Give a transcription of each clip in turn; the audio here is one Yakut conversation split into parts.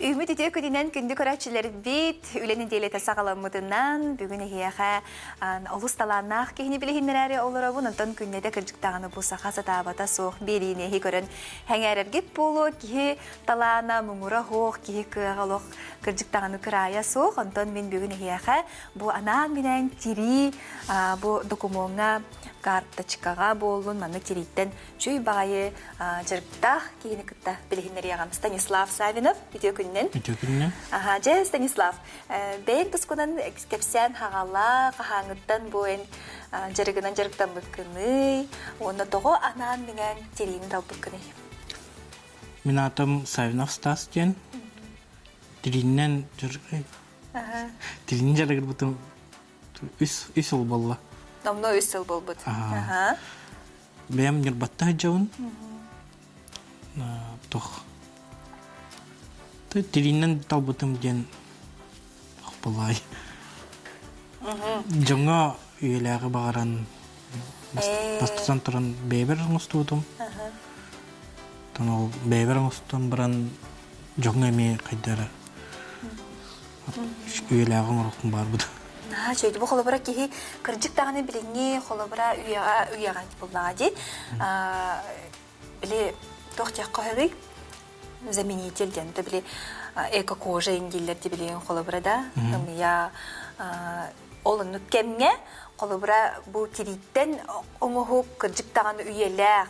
Үүммүт үтүө күнүнэн күндү көрөөччүлэрбит үлэ нэдиэлэтэ саҕаламмытынан бүгүн эһиэхэ олус талааннаах киһини билиһиннэрээри олоробун. Онтон күннэтэ кырдьыктаҕына бу саха сатаабата суох биэриини эһи көрөн сэҥээрэргит буолуо. Киһи талаана муҥура суох, киһи кыаҕа олох кырдьыктаҕына кыраайа суох. Онтон мин бүгүн эһиэхэ бу анаан-минээн тирии бу докумуоҥҥа карточкаҕа буоллун маннык тирииттэн Чүй баҕайы дьарыктаах киһини кытта билиһиннэриэҕим. Станислав Савинов, үтүө күнүнэн. Үтүө күнүнэн. Аха, дьэ, Станислав, бэйэҥ тускунан кэпсээн хаҕалаа, хаһааҥҥыттан бу эн дьарыгынан дьарыктаммыккыный уонна тоҕо анаан-минээн тириини талбыккыный? Мин аатым Савинов Стас диэн. Тирииннэн тириинэн дьарыгырбытым үс үс сыл буолла. Номнуо үс сыл буолбут. Аха. Бэйэм Ньурбатта сылдьабын. Туох тириинэн талбытым диэн балай. Дьоҥҥо үйэлээҕи баҕаран бастатан туран бэйэбэр оҥостубутум. Оттон ол бэйэбэр оҥостон баран дьоҥҥо эмиэ хайда эрэ үйэлээҕи оҥоруохпун баарбыт. Наһаа үчүгэй. Бу холобура киһи кырдьык даҕаны билиҥҥи холобура үйэҕэ үйэҕэ буллаҕа дии. Били туох диэххэ сөбүй? Заменитель диэн. То били эко-кожа дииллэр дии билигин холобура да. Ымыйа ол оннук кэмҥэ холобура бу тирииттэн оҥоһук кырдьык даҕаны үйэлээх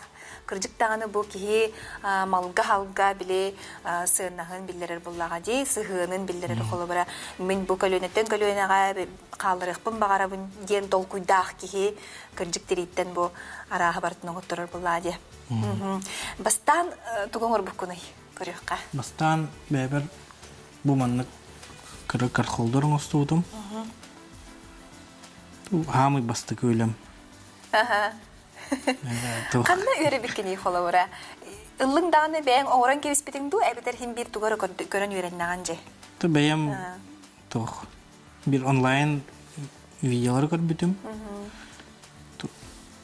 Кырдьык даҕаны бу киһи малга-халга били сыаннаһын биллэрэр буоллаҕа дии, сыһыанын биллэрэр холобура мин бу көлүөнэттэн көлүөнэҕэ хаалларыахпын баҕарабын диэн толкуйдаах киһи кырдьык тирииттэн бу арааһы барытын оҥотторор буоллаҕа дии. Бастаан тугу оҥорбуккунуй көрүөххэ? Бастаан бэйэбэр бу маннык кыра кархолдор оҥостубутум. Хаамый бастакы үлэм. Ханна үөрэбиккиний холобура? Ыллыҥ даҕаны бэйэҥ оҥорон кэбиспитиҥ дуу, эбэтэр иһин биир тугу эрэ көрөн үөрэннэҕин дьэ? То бэйэм туох бир онлайн видеолары көрбүтүм.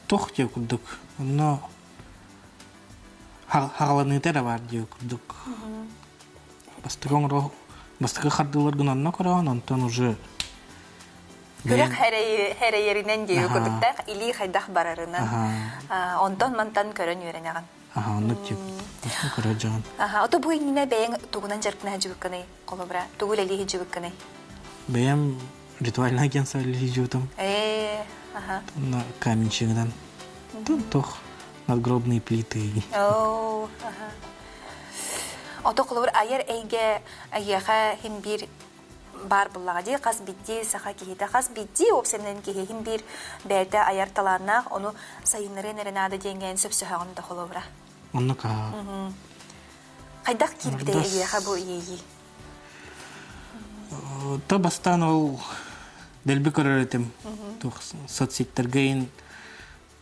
Туох диэ курдук. Онно хаҕаланыыта эрэ баар диэ курдук. Бастакы оҥоро бастакы хардыыларгын онно көрөҕүн, онтон уже Күрэх эрэйэринэн диэби курдуктаах илии хайдах барарынан онтон мантан көрөн үөрэнэҕин. Аха, оннук тип. Көрө дьон. Аха, ото бу иннинэ бэйэҥ тугунан дьарыктана сылдьыбыккыный? Холобура, тугу үлэлии сылдьыбыккыный? Бэйэм ритуальное агентство үлэлии сылдьыбытым. Ээ, аха. На каменщигынан. Туох надгробные плиты. Оо, аха. Ото холобур айар эйгэ эйиэхэ хин биир баар буллаҕа дии хас биирдии саха киһитэ хас биирдии уопсайынан киһи иһин биир бэйэтэ айар талааннаах ону сайыннарыан эрэ наада диэҥҥэ сөпсөһөҕүн да холобура Оннук хайдах киирбитэй эйиэхэ бу иэйии То бастаан ол дэлби көрөр этим туох соцсеттерге ин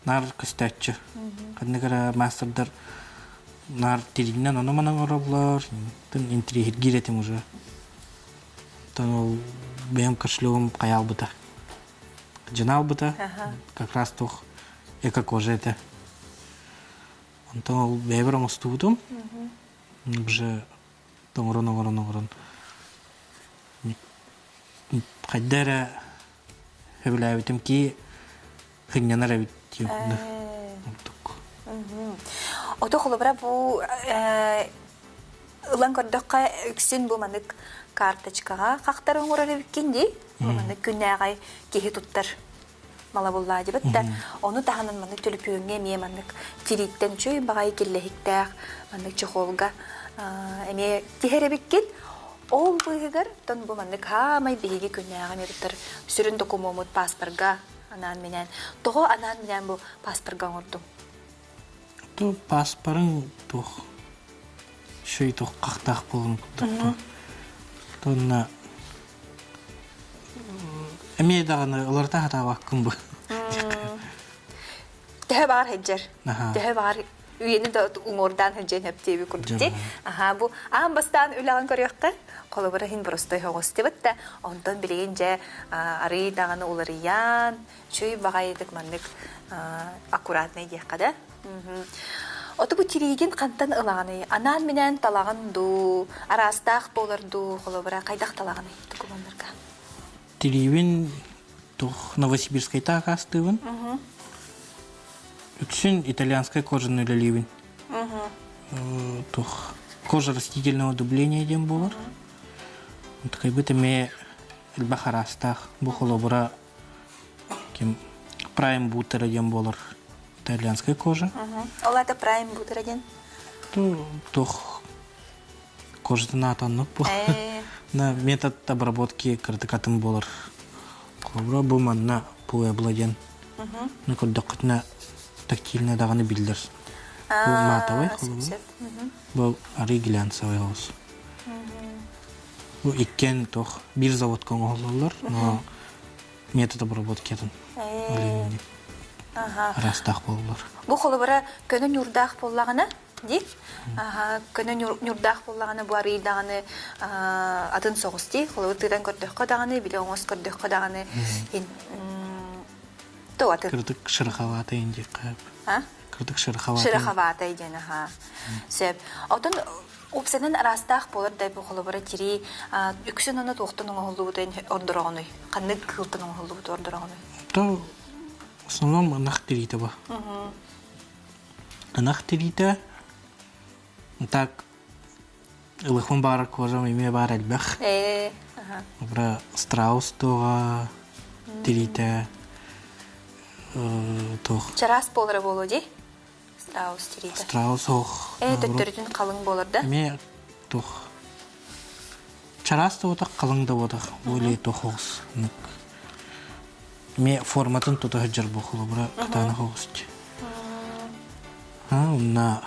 наар көстөөччү. Ханнык эрэ маастардар наар тириинэн ону-маны оҥороллор, интириэһиргиир этим уже. Оттон ол бэйэм кошелегум хайаалбыта. Дьынаалбыта, как раз туох эко-кожа этэ. Онтон ол бэйэбэр оҥостубутум. Уже тоҥорон оҥорон оҥорон хайда эрэ сөбүлээбитим ки сынньанар эбит диэн ордук. Ото холобура бу ылан көрдөххө үксүн бу маннык карточкаҕа хахтар оҥорор эбиккин дии. Маннык күннээҕи киһи туттар мала буллаа дибит да ону таһынан маннык төлөпүөҥҥэ эмиэ маннык тирииттэн чүй баҕайы киллэһиктээх маннык чехолга эмиэ тиһэр эбиккин. Ол быыһыгар тон бу маннык хаамай биһиги күннээҕи эмиэ туттар сүрүн докумуоммут паспорга анаан-минээн. Тоҕо анаан-минээн бу паспорга оҥордуҥ? Ту паспорың туох шөй туох хахтаах буолун курдук. Тонна эмиэ даҕаны ыларта хатаабаккын бу. Төһө баҕар сылдьар. Төһө баҕар үйэни да уҥуордаан сылдьыан сөп курдук дии. Аха бу аан бастаан үлэҕин көрүөххэ холобура иһин боростой соҕус да онтон билигин дьэ арыый даҕаны уларыйан чүй баҕайытык маннык аккуратнай диэххэ да. Оту бу тириигин хантан ылаҕыный? Анаан-минээн талаҕын дуу, араастаах буолар дуу, холобура, хайдах талаҕыный докумуоннарга? Тириибин туох Новосибирскайта акаастыыбын. Үксүн итальянскай кожаны үлэлиибин. Туох кожа растительного дубления диэн буолар. Такайбыт эмиэ элбэх араастаах. Бу холобура ким прайм бутера диэн буолар итальянскай кожа. Ол это прайм бутера диэн? Туох кожатын аата оннук бу. На метод обработки кырдыкатын буолар. Холобура бу манна Пуэбло диэн. Ну көрдөххүтүнэ тактильно даҕаны биллэр. Бу матовый холобура. Бу арый глянцевый оҕус. Бу иккиэн туох биир заводка оҥоһуллаллар, но метод обработкатын араастаах буоллар. Бу холобура көнө ньуурдаах буоллаҕына дии көнө ньуурдаах буоллаҕына бу арый даҕаны атын соҕус дии холобур тыытан көрдөххө даҕаны били оҥос көрдөххө даҕаны то атын Кырдык шероховатый диэххэ Кырдык шероховатый шероховатай диэн аха сөп отон Уопсайынан араастаах буолар да бу холобура тирии үксүн аны туохтан оҥоһуллубутун ордороҕунуй? Ханнык кыылтан оҥоһуллубуту ордороҕунуй? То в основном ынах тириитэ бу. Ынах тириитэ так ылыхпын баар кожам эмиэ баар элбэх. Бра страус туоҕа тириитэ туох. Чараас буолара буолуо дии? Страус тириитэ. Страус ох. Ээ, төттөрүтүн халыҥ буолар да? Эмиэ туох чараас да буотах, халыҥ да буотах. Более туох оҕус. Эмиэ форматын тута сылдьар бу холобура кытаанах оҕус. А, онна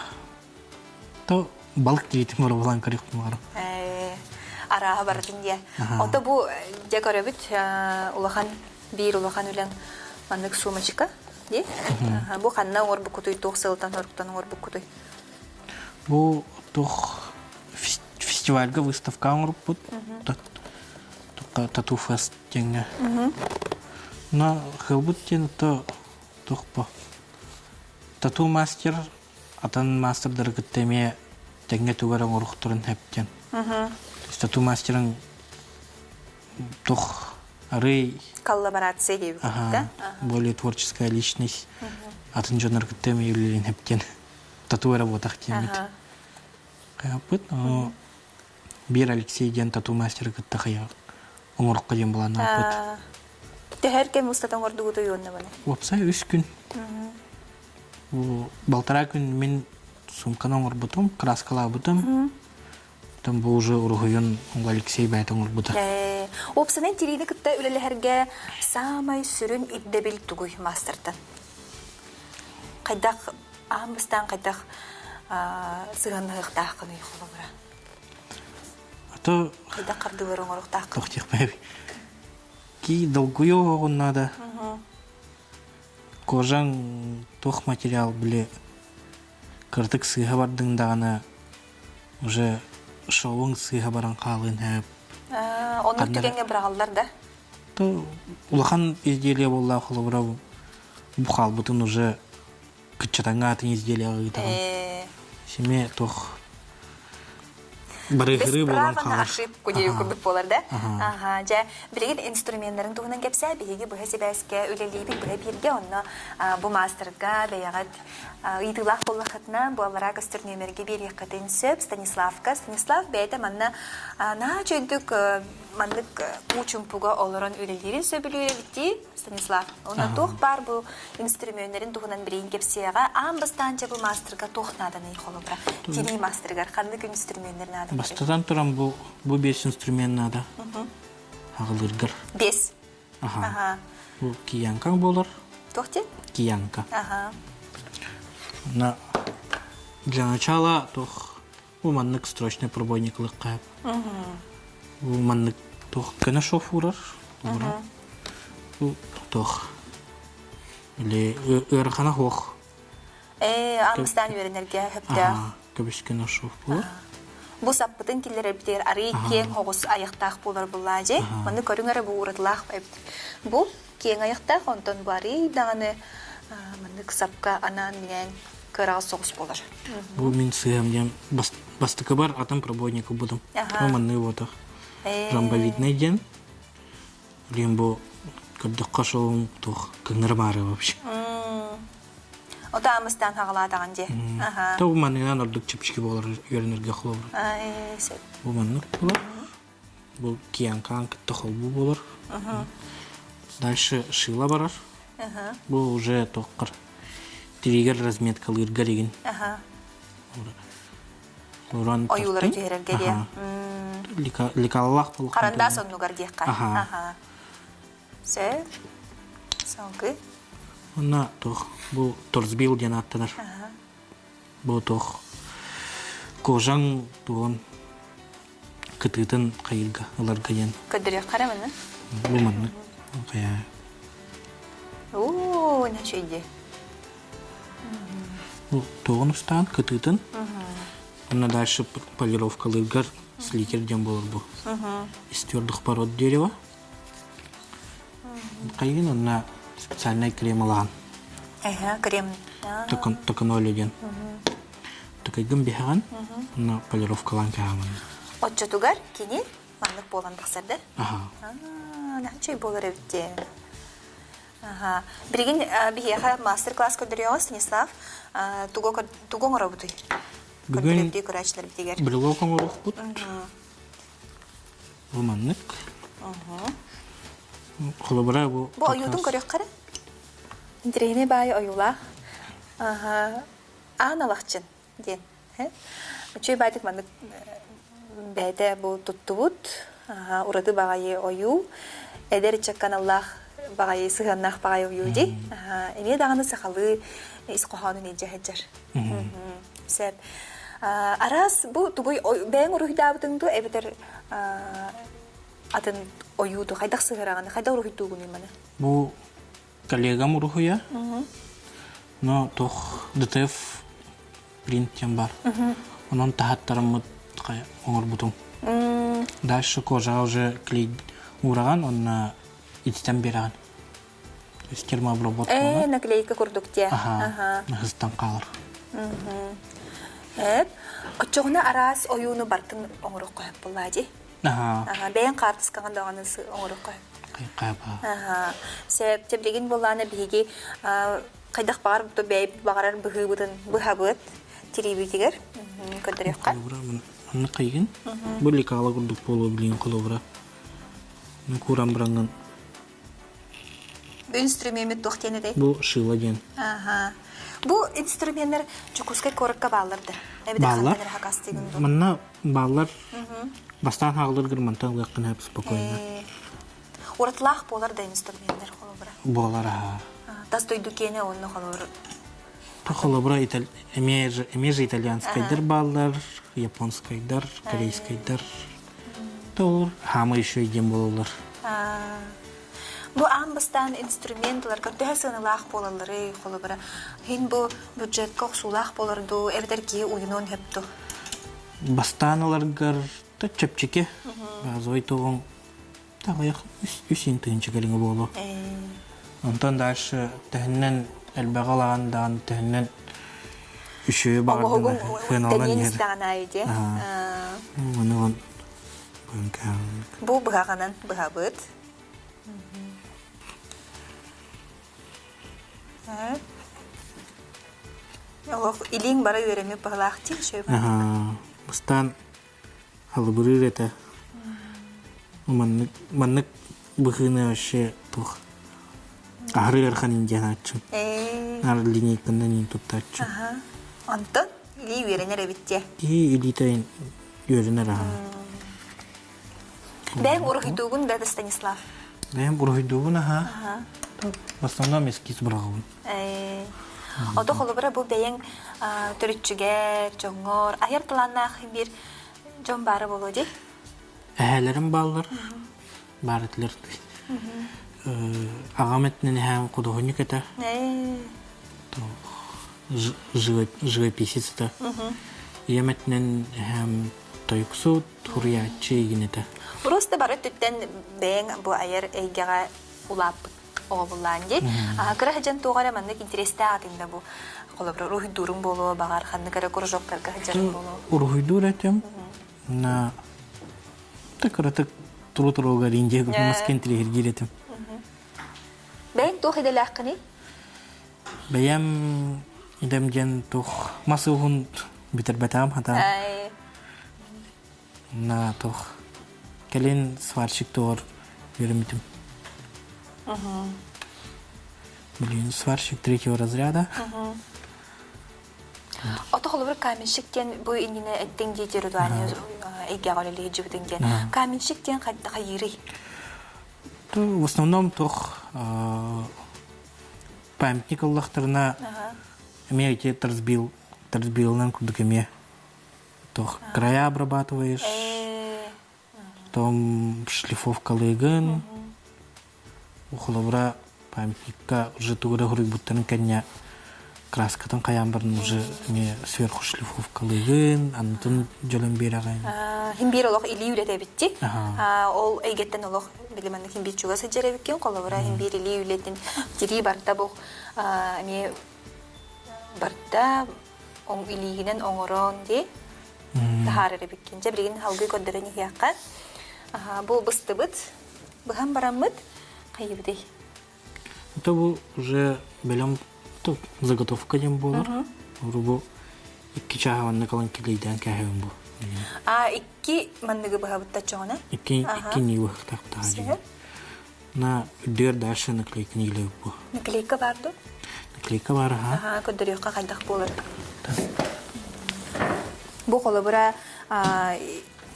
то балык тириитин боробулаан көрүөхпүн баҕарам. Ээ, арааһа барытын диэ. Ото бу дьэ көрөбүт улахан биир улахан үлэҥ маннык сумочка дии. Бу ханна оҥорбуккутуй, туох сылтан соруктан оҥорбуккутуй? Бу туох фестивальга выставка оҥорбуппут. Тату фест диэҥҥэ. Но хылбыт диэн то туох бу тату мастер атын мастердары кытта эмиэ тэҥҥэ тугу эрэ оҥоруохтарын сөп диэн. Тату мастерын туох арый коллаборация диэбит да более творческая личность атын дьоннор кытта эмиэ үлэлиэн сөп тату эрэ буотах диэммит хайаппыт биир Алексей диэн тату мастеры кытта хайа оҥорукка диэн былааннаабыппыт Төһөр кэм устата оҥордугут уйуонна баны? Уопсай үс күн. Балтараа күн мин сумканы оҥорбутум, краскалаабытым. Там бу уже уруһуйун Алексей бэйэтэ оҥорбута. Уопсанан тириини кытта үлэлэһэргэ саамай сүрүн ирдэбил тугуй маастартан? Хайдах аан бастаан хайдах сыһыаннаһыахтааххыный холобура? А то Хайдах хардыылары оҥоруохтааххын? Туох диэхпэй Ки долгуйу оҕун надо. Кожаҥ туох материал били кырдык сыыһа бардыҥ даҕаны уже шоуҥ сыыһа баран хаалыан сөп. Оннук түгэҥҥэ быраҕаллар да? То улахан изделие буоллаах холобура бу хаалбытын уже кыччатаҥҥа атын изделиеҕа ыытаҕын. Симе туох барыһырыы буолан хаалар. ошибку диир курдук буолар да? Аха, дьэ, билигин инструменнарын туһунан кэпсээ, биһиги быһа сибээскэ үлэлиибит, быһа бииргэ, онно бу маастарга бэйэҕит Ыйытыылаах буоллаххытына, бу аллараа көстөр нүөмэргэ биэриэххитин сөп Станиславка. Станислав бэйэтэ манна наһаа үчүгэйдик маннык уу чумпуга олорон үлэлиирин сөбүлүүр эбит дии Станислав. Онно туох баар бу инструментнэрин туһунан билигин кэпсиэҕэ. Аан бастаан дьэ бу маастарга туох нааданый холобура? Тирии маастарыгар ханнык инструменнэр наада? Бастатан туран бу бу биэс инструмент наада. Аҕылыыргар. Биэс. Аха. Бу киянка буолар. Туох диэн? Киянка. Аха. На для начала туох бу маннык строчный пробойник ылыахха Бу маннык туох көнө шов уурар. Бу туох или ыарахана суох. Ээ, аан үөрэнэргэ сөптөөх. Көбүскэн шов буолар. Бу саппытын киллэрэрбитигэр арыый киэҥ оҕус айахтаах буолар буллаадьы. Маны көрүҥ эрэ бу уратылаах эбит. Бу киэҥ айахтаах, онтон бу арыый даҕаны маннык сапка анаан-минээн кыараҕас соҕус буолар. Бу мин сыһам диэн бастакыбар атын пробойник ылбытым. Бу маннык буотах. Ромбовидный диэн. Блин, бу көрдөххө шоум туох кыҥнары баары вообще. Ото амыстаан хаҕалаатаҕын дии. То бу манныгынан ордук чэпчэки буолар үөрэнэргэ холобур. Бу маннык буолар. Бу киянкаан кытта холбуу буолар. Дальше шила барар. Бу уже тоққар тиригер разметкалыырга дигин. Уран Ойуулары түһэрэргэ диэ. Лекаллаах буолуох. Харандаас оннугар диэххэ. Сөп. Салгыы. Онно туох бу торсбил диэн ааттанар. Бу туох кожаҥ туон кытыытын хайырга ыларга диэн. Көрдөрүөххэ эрэ маны. Бу маннык. Хайа. Оо, нечейди. Бу туоҕун устаан кытыытын. Онно дальше полировкалыыргар сликер диэн буолар бу. Из твердых пород дерева. Хайыгын онно специальный крем ылаан. Эһэ, крем. Токоноли диэн. Токайгын биһэҕин, онно полировкалаан кэһэҕин. Оччотугар кини маннык буолан тахсар да? Аха. Наһаа буолар эбит дии. Аха. Билигин биһиэхэ мастер-класс көрдөрүөҕүҥ Станислав. Тугу тугу оҥоробутуй? Бүгүн Көрдөрөбүтүй көрөөччүлэрбитигэр. Брелок оҥоруохпут. Бу маннык. Холобура бу Бу ойуутун көрүөххэ эрэ. Интэриэһинэй баайы ойуулаах. Аха. Аан Алахчын диэн. Үчүгэй баайдык маннык бэйэтэ бу туттубут ураты баҕайы ойуу. Эдэр ыччакка аналлаах баҕайы сыһыаннаах баҕайы ойуу дии. Эмиэ даҕаны сахалыы ис хоһоонун илдьэ сылдьар. Сөп. Араас бу тугуй бэйэҥ уруһуйдаабытыҥ дуо эбэтэр атын ойуу дуу хайдах сыһыараҕын хайдах уруһуйдуугунуй маны? Бу коллегам уруһуйа. Но туох ДТФ принт диэн бар. Онон таһаттарыммыт оҥорбутум. Дальше кожаҕа уже клей уураҕан онно ититэн биэрэҕин. Термообработка. Э, наклейка курдук дии. Аха. Хыстан хаалар. Эп. Оччоҕуна араас ойууну бартын оҥоруохха сөп буоллаа дии. Аха. Бэйэҥ хаартыскаҕын даҕаны оҥоруохха сөп. Хайба. Аха. Сөп. Чэ билигин буоллаана биһиги хайдах баҕар бэйэбит баҕарар быһыыбытын быһабыт тириибитигэр көрдөрүөххэ. Маннык хайгын. Бу лекала курдук буолуо билигин холобура. Кууран бараҥҥын Бу инструмеммит туох диэн этэй? Бу шила диэн. Аха. Бу инструменнар Дьокуускай куоракка бааллар да? Эбэтэр Бааллар. хантан эрэ хакастыыгын дуу? Манна бааллар. Бастаан хаалларгар мантан ылыаххын сөп спокойно. Уратылаах буолар да инструменнар холобура? Буолар аха. Тас дойду киэнэ уонна холобур Холобура эмиэ же итальянскайдар бааллар, японскайдар, корейскайдар. Толор хаамы еще диэн буолаллар. Бу аан бастаан инструмент ыларга төһө сыаналаах буолалларый, холобура, иһин бу бюджетка охсуулаах буолар дуу, эбэтэр киһи уйунуон сөп дуу? Бастаан ыларгар да чэпчэки. Базовый тоҕуҥ таҕайах үс тыһыынча кэриҥэ буолуо. Онтон дальше төһөннөн элбэҕи ылаҕын даҕаны төһөннөн үчүгэйи Оҥоһугуҥ баҕардын сыаналанан тэниэн иһэр. истэҕин аайы дии. Ону Бу быһаҕынан быһабыт. Олох илииҥ бара үөрэммит быһалаах дии үчүгэй Бастаан халыбырыыр этэ. Маннык маннык быһыыны вообще туох аһары ыарахан индианааччым. Наар линейканан иин туттааччым. Онтон илии үөрэнэр эбит дии. Киһи илиитэ үөрэнэр аһа. Бэйэҥ уруһуйдуугун да Станислав? Бэйэм уруһуйдуубун аһа. В основном эскиз быраҕабын. Ото холобура бу бэйэҥ төрүччүгэр, дьоҥҥор айар талааннаах биир дьон баара буолуо дии? Эһээлэрим бааллар. Баар этилэр. Аҕам этинэн эһээм худуоһунньук этэ. Живописец этэ. Ийэм этинэн эһээм тойуксут, суруйааччы игин этэ. Просто бары өттүттэн бэйэҥ бу айар эйгэҕэ улааппыт оҕо буллаан дии. Кыра сылдьан туох эрэ маннык интэриэстээх этиҥ да бу. Холобура, уруһуйдууруҥ буолуо, баҕар, ханнык эрэ кружоктарга сылдьарыҥ буолуо. Уруһуйдуур этим. На кыратык туру-туруга Индия маска интириэһиргиир этим. Бэйэҥ туох идэлээххиний? Бэйэм идэм диэн туох мас ууһун бүтэрбэтэҕим хатаан. На туох кэлин сварщик туор үөрэммитим. Блин, сварщик третьего разряда. Ото холобур каменщик диэн бу иннинэ эттиҥ дии дерудуани эйгэҕэ үлэлии сылдьыбытыҥ диэн. Каменщик диэн хайыырый? В основном туох памятник ыллахтарына эмиэ ити тарсбил тарсбилынан курдук эмиэ туох края обрабатываешь потом шлифовкалыыгын Холобура, памятникка уже тугу эрэ суруйбуттарын кэннэ краскатын хайаан баран уже эмиэ сверху шлифовкалыыгын, аннытын дьөлөн биэрэҕин. Хин биир олох илии үлэтэ эбитти. Ол эйгэттэн олох били маннык хин биир чугас сылдьар эбиккин, холобура хин биир илии үлэтин тирии барда бу эмиэ барда илиигинэн оҥорон дии таһаарар эбиккин. Дьэ билигин салгыы көрдөрөн иһиэххэ. Бу быстыбыт Быһан бараммыт хайыбытый? Это бу уже бэлэм заготовка диэн буолар. Бу икки чааһа маннык ылан килийдээн кээһэбин бу. А икки манныгы быһабытта чоҕуна? Икки икки нии быһахтаах На үрдүгэр дальше наклейка нийлэбит бу. Наклейка бар ду? Наклейка бар аха. Аха, көрдөрүөххэ хайдах буолар. Бу холобура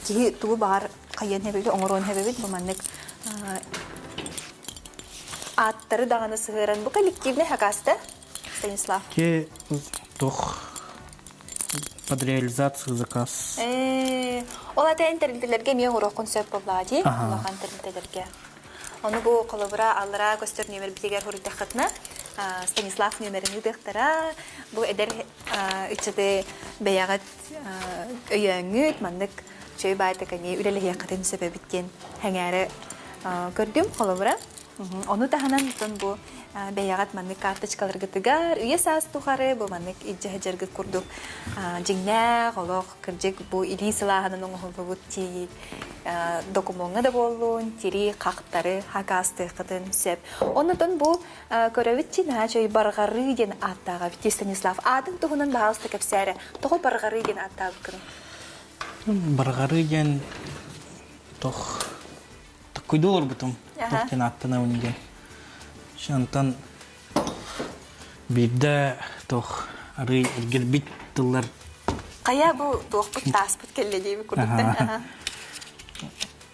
киһи тугу баҕар хайыан хэбэбит, оҥоруон хэбэбит бу маннык ааттары даҕаны сыһыаран бу коллективный хакаста Станислав. Те тох под реализацию заказ. Ол ата тэрилтэлэргэ эмиэ оҥоруоххун сөп буоллаҕа дии, улахан тэрилтэлэргэ. Ону бу холобура аллараа көстөр нүөмэрбитигэр суруйдаххытына Станислав нүөмэрин ыытыахтара. Бу эдэр ыччаты бэйэҕит өйөөҥҥүт маннык үчүгэй баайтык эмиэ үлэлэһиэххитин сөп эбит диэн сэҥээрэ көрдүм холобура. Ону таһынан оттон бу бэйэҕит маннык карточкаларгытыгар үйэ саас тухары бу маннык илдьэ сылдьаргыт курдук дьиҥнээх олох кырдьык бу илии сылааһынан оҥоһуллубут тии докумуоҥҥа да буоллун тирии хахтары хакаастыаххытын сөп. Оннотон бу көрөбүт чи наһаа үчүгэй барҕарыы диэн ааттааҕа эбит Станислав. Аатын туһунан баһаалыста кэпсээрэ. Тоҕо барҕарыы диэн ааттаабыккыный? Барҕарыы диэн тох таккуйда олорбутум. Тох диэн ааттанабын диэн. Онтон биирдэ тох арыы эргэрбит тыллар Хайа бу туохпут тааспыт кэллэ диэбит курдуктар.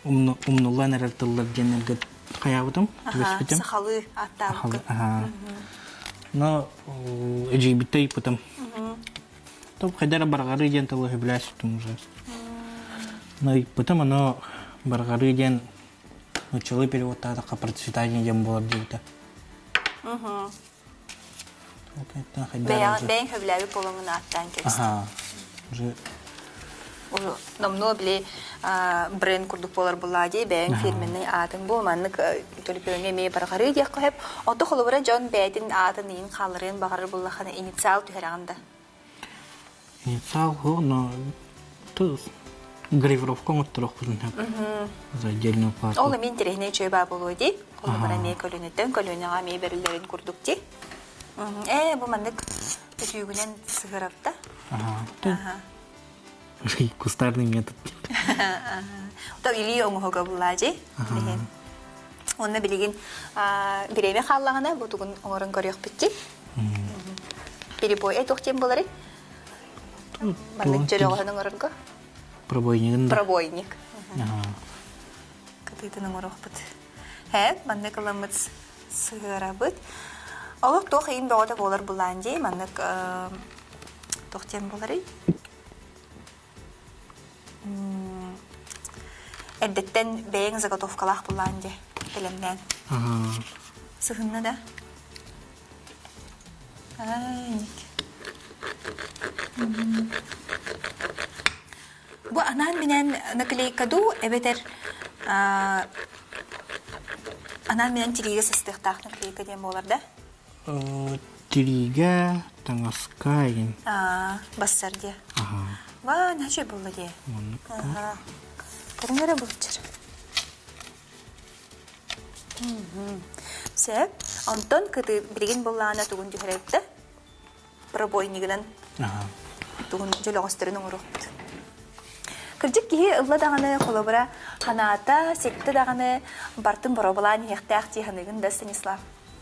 Умнуллан эрэр тыллар диэннэргэ хайаабытым, түбэспитим. Сахалыы ааттаабыккын. Но эдьиийбиттэ ыйыппытым. Топ хайдара барҕарыы диэн тылы сөбүлээситтим уже. Но ыйыппытым, ону барҕарыы диэн нууччалыы переводтаатахха процветание диэн буолар диэбитэ. Бэйэҥ сөбүлээбит буолаҥҥын ааттаан кэбистим. Уже Номнуо били бренд курдук буолар буллаа дии бэйэҥ фирменный аатыҥ бу маннык төлөпүөҥҥэ эмиэ барҕарыы диэххэ сөп. Ото холобура дьон бэйэтин аатын иин хаалларыан баҕарар буоллаххына инициал түһэрэҕин да? Инициал но гравировка оҥотторохпутун сөп. За отдельную плату. Ол эмиэ интэриэһинэй үчүгэй баа буолуо дии. Холобура эмиэ көлүөнэттэн көлүөнэҕэ эмиэ бэриллэрин курдук дии. Ээ бу маннык өтүүгүнэн сыһыарабыта. Ага. Кустарный метод. То илии оҥоһуга буллаа дии. Онно билигин бириэмэ хааллаҕына бу тугун оҥорон көрүөхпүт дии. Перебой э туох диэн буоларый? Маннык дьөрөҕөһүн оҥорорго. Пробойнигын да. Пробойник. Кытыытын оҥоруохпут. Һэ, маннык ыламмыт сыһыарабыт. Олох туох иин бөҕөтө буолар булаан дии, маннык туох диэн буоларый? Эрдэттэн бэйэҥ заготовкалаах булаан дии, бэлэмнээн. Сыһынна да? Бу анаан-минээн наклейка дуу эбэтэр анаан-минээн тириигэ сыстыахтаах наклейка диэн буолар да? Тириигэ, таҥаска игин. Аа, бассар диэ. Аха. Ва, наче булла диэ. Оннук. Аха. Көрүҥ эрэ булчар. Сөп. Онтон кыты билигин буллаана тугун түһэрэрдэ? Пробойнигынан тугун дьөлөҕөстөрүн оҥоруохпут. Кырдьык киһи ылла даҕаны холобура ханаата, ситтэ даҕаны бартын боруобалаан иһиэхтээх дии саныыгын да Станислав?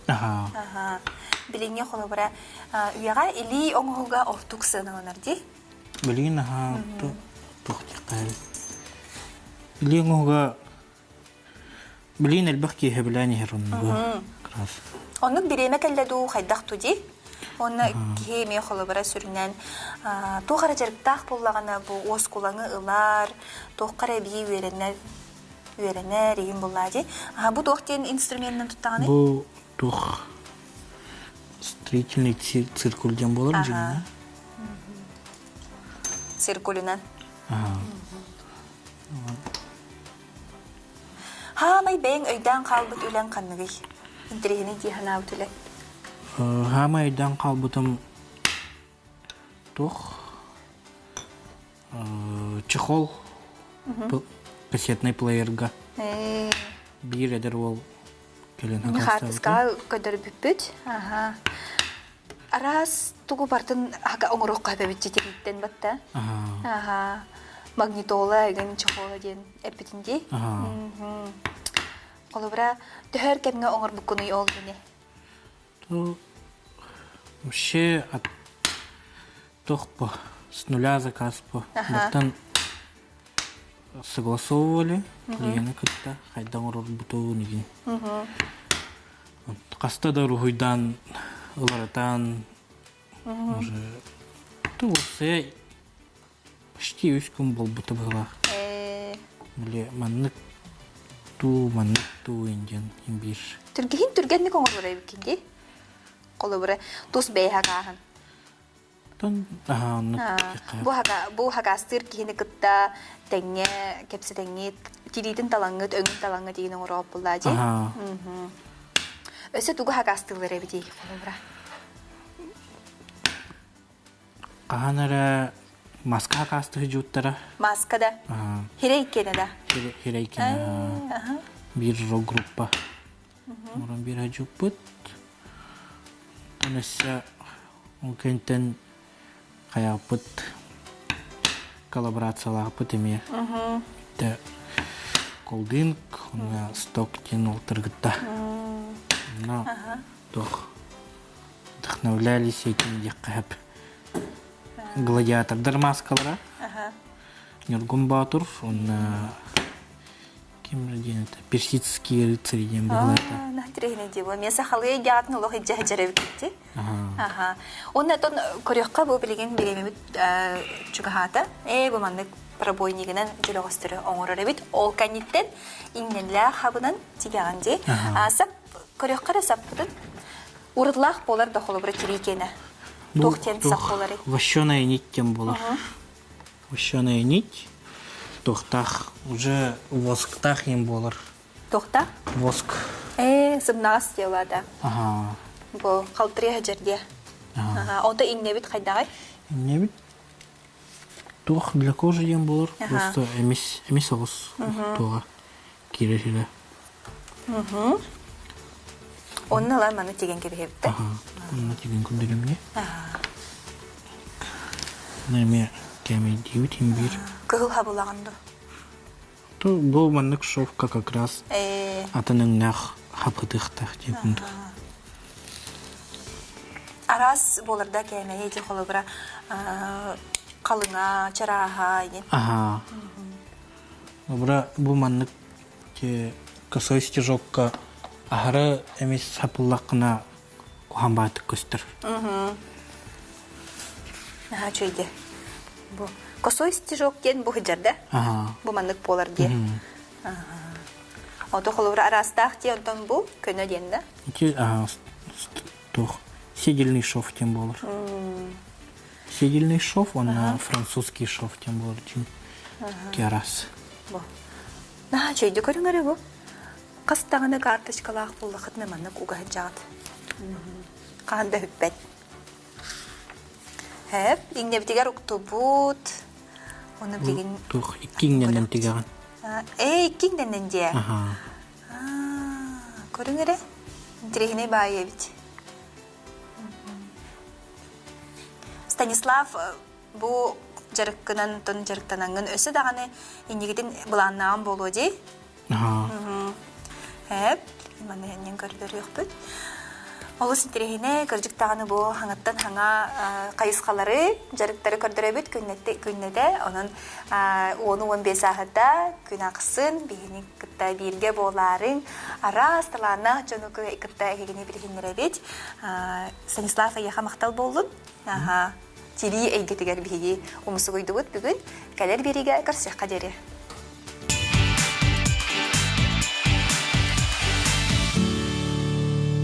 Аха. Билиҥҥи холобура үйэҕэ илии оҥоһуга ордук сыаналанар дии. Билигин аһаа туох диэххэ Илии оҥоһуга Билигин элбэх киһи сөбүлээн иһэр оннугу. Раз. Оннук бириэмэ кэллэ дуу, хайдах дуу дии? Уонна киһи эмиэ холобура сүрүнэн туох эрэ дьарыктаах буоллаҕына бу уоскулаҥы ылар, туохха эрэ эбии үөрэнэр үөрэнэр иһин буоллаа дии. Бу туох диэн инструменынан туттаҕыный? Бу туох строительный циркуль диэн буолар дьиҥэ. Циркулинан. Хаамай бэйэҥ өйдөөн хаалбыт үлэҥ ханныгый? Интэриэһинэй дии санаабыт үлэҥ. Хаамай өйдөөн хаалбытым туох чехол кассетный плеерга биир эдэр уол кэлэн Хаартыскаҕа көрдөрбүппүт. Аха. Араас тугу бартын оҥоруохха эбэбит тирииттэн батта. Аха. Магнитола эгин чехола диэн эппитин дии. Холобура, төһөр кэмҥэ оҥорбуккунуй ол гини? То вообще от туох по с нуля заказ по бартан согласовывали клиены кытта хайдах оҥорорбутун игин Хаста да уруһуйдаан ыларытаан уже уопсайа почти үс күн буолбута быһыылаах. Били маннык туу, маннык туу диэн биир. Түргиһин түргэнник оҥорор эбиккин дии. Холобура, тус бэйэһэ хааһын. Бу хакаастыыр киһини кытта тэҥҥэ кэпсэтэҥҥит, тириитин талаҥҥыт, өҥүн талаҥҥыт диэн оҥороот буоллаа дии. Өссө тугу хакаастыыллар эбитий, холобура? Хаһан эрэ маска хакаастыы дьууттара. Маска да? Хирей киэнэ да? Хирей киэнэ. Биир рок-группа. Оҥорон биэрэ дьуппут. Өссө ол кэнтэн хайааппыт коллаборациялаахпыт эмиэ. Тэ колдинг, уонна сток диэн уолтаргытта. Но туох вдохновлялись этим диэххэ сөп. Гладиатордар маскалара. Ньургун Боотур уонна Ким диэн это персидские рыцари диэн быһылаата. Наһаа дии бу. Мен сахалыы эйгэҕитин олох илдьэ сылдьар эбиккит Аха. Уонна оттон көрүөххэ бу билигин бириэмэбит чугаһаата. Ээ бу маннык пробойнигынан дьөлөҕөстөрү оҥорор эбит. Ол кэнниттэн иҥнэллээх хабынан тигэҕин дии. Сап көрүөххэ эрэ саппытын урутулаах буолар да холобура тирии киэнэ. Туох диэн сап буоларый? Вощеная нить диэн буолар. Вощеная нить туохтаах уже восктаах им буолар. Туохтаах? Воск. Ээ, сымнаҕас дьыалаата. Аха. Бу халтырыа сылдьар Аха. Онто иҥнэбит хайдаҕай? Иҥнэбит туох для кожи диэн буолар. Просто эмис эмис оҕус туоҕа киирэр илэ. Онно ылан маны тигэн кэбиһэбит да? Онно тигэн көрдөрүмньэ. Эмиэ кээмэйдиибит имбиир. Кыһыл хабылаҕын ду? То бу маннык шовка как раз атын өҥнөөх хапытыахтаах диэн курдук. Араас буоларда кээмэйи ити холобура халыҥа, чарааһа игин. Аха. Холобура бу маннык косой стежокка аһары эмис сапыллаххына куһаҕан баатык көстөр. Наһаа үчүгэй Бу косой стежок диэн бу сылдьар да? Бу маннык буолар диэ. Ото холобура араастаах диэ онтон бу көнө диэн да? Ити туох седельный шов диэн буолар. Седельный шов уонна французский шов диэн буолар диэн араас. Бу. Наһаа үчүгэйдик көрүҥ эрэ бу. Хас даҕаны карточкалаах буоллаххытына маннык угаһыдьаҕыт. Хаһан да бүппэт. Хэп, иҥнэбитигэр уктубут. Оны билигин Туох икки иҥнэнэн тигэҕин? Ээ, икки иҥнэнэн диэ. Көрүҥ эрэ. Интириэһинэй баайы эбит. Станислав бу дьарыккынан тон дьарыктанаҥҥын өссө даҕаны иннигитин былааннааҕым буолуо дии. Эп, манна иннин көрдөрүөхпүт. Олус интэриэһинэй, кырдьык даҕаны бу хаҥаттан хаҥа хайысхалары, дьарыктары көрдөрөбүт күннэтэ. Онон 10-15 ааһыта күн ахсын биһини кытта бииргэ буолаарыҥ. Араас талааннаах дьону кытта эһигини билиһиннэрэбит. Станислав эйиэхэ махтал буоллун. Аха. Тирии эйгэтигэр биһиги умсугуйдубут бүгүн. Кэлэр биэриигэ көрсүөххэ диэри.